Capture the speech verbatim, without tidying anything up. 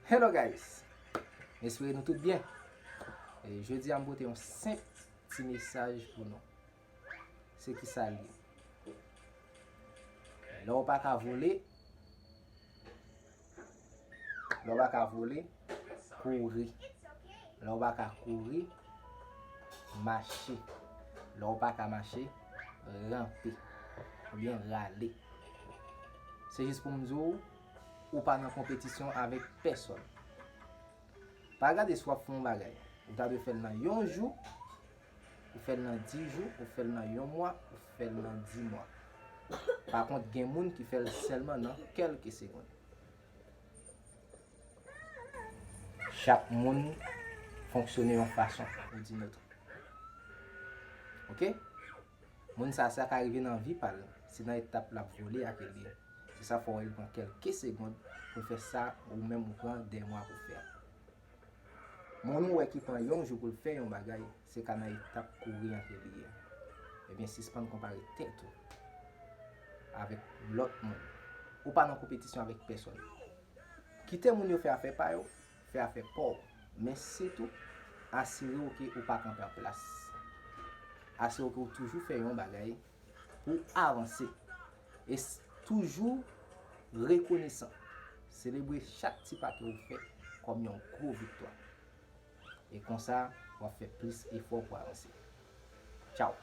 Hello guys! M espere nou tout byen. E jodi a m pote yon senp ti mesaj pou nou. Se ki sa l ye? Lè w pa ka vole, lè w pa ka vole, kouri. Lè w pa ka kouri, mache. Lè w pa ka mache, ranpe. Oubyen rale. Se jis pou m di w, ou pa nan konpetisyon avèk pèsòn. Pa gade si w ap fè yon bagay. Ou ta dwe fè l nan yon jou, ou fè l nan dis jou, ou fè l nan yon mwa, ou fè l nan dis mwa. Pa kont, gen moun ki fè l sèlman nan kèlke segonn. Chak moun fonksyone yon fason ou di nòt. Oke? Moun sa, sa ka rive nan vi pa l, se nan etap l ap vole a ke l ye. Se sa fè w wè l pran kèlke segonn pou l fè sa ou menm ou pran dè mwa pou fè a. Moun ou wè ki pran yon jou pou l fè yon bagay, se ka nan etap kouri an ke li ye. Ebyen, sispann konpare tèt ou avèk lòt moun. Ou pa nan konpetisyon avèk pèsòn. Kite moun yo fè afè pa yo, fè afè pa w. Men sitou, asire w ke ou pa kanpe an plas. Asire w ke ou toujou fè yon bagay pou avanse. E s- toujou rekonesan. Selebre chak ti pa ke ou fè kòm yon gwo viktwa. E konsa, w ap fè plis efò pou avanse. Tchaw!